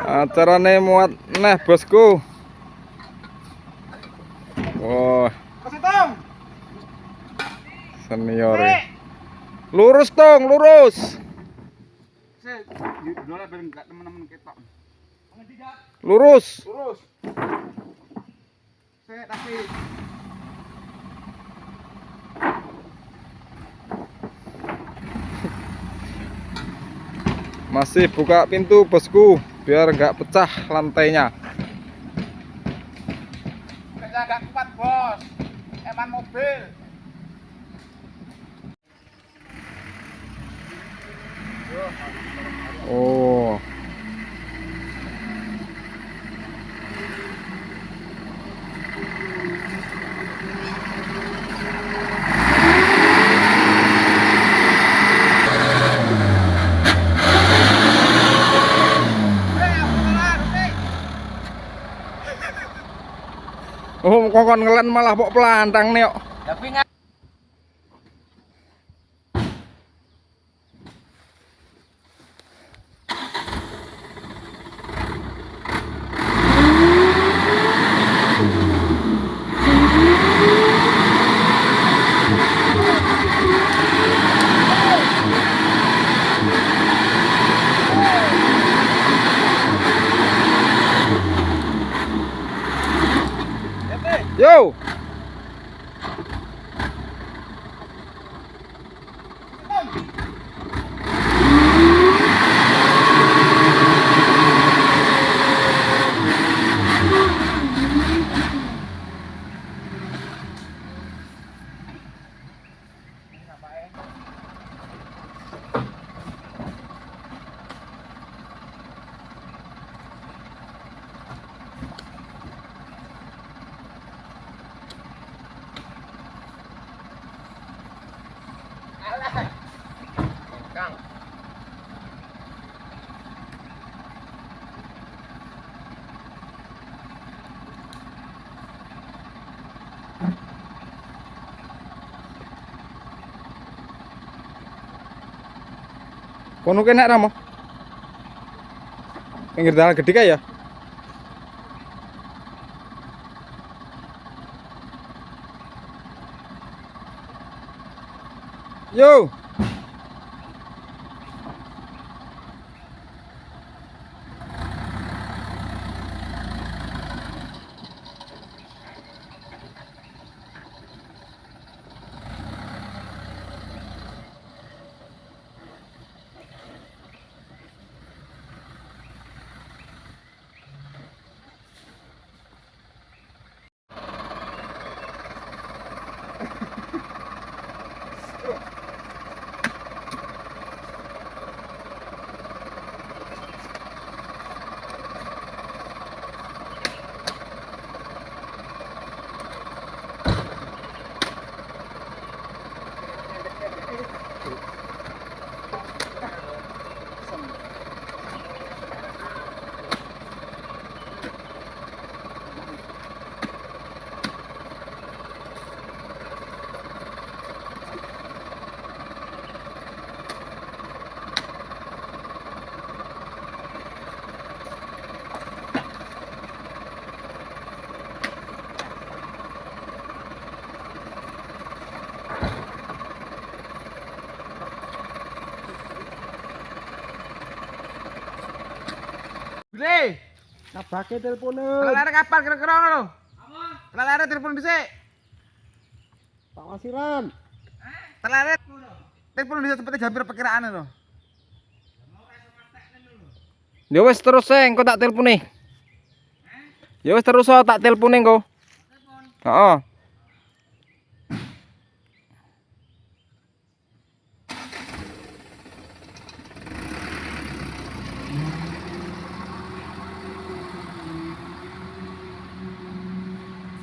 Acarane muat neh bosku. Wah. Senior. Lurus dong, lurus. Lurus. Lurus. Masih buka pintu bosku biar nggak pecah lantainya. Nggak kuat bos, eman mobil. Oh. Oh, kok kon ngelen malah pok pelantang nih kok. Yo. Kono kena ra mo? Pinggir dalan gede kae ya? Yo. Beli. Nabake telepone. Telere kapan kira-kira ngono lho? Telere telepon dhisik. Pak Wasiran. Telere telepon dhisik seperti jam piro perkiraane lho. Ya wis terus e engko tak telpone. Ya wis terus tak telpone engko. Heeh.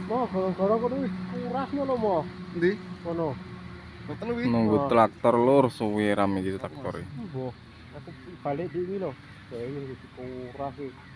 Mo gara-gara kono wis kuras ngono mo. Endi? Kono. Telu kuwi. Nunggu traktor lur suwi ram iki traktor. Mbah, aku balik dhewe lho. Kayak wis kuras iki.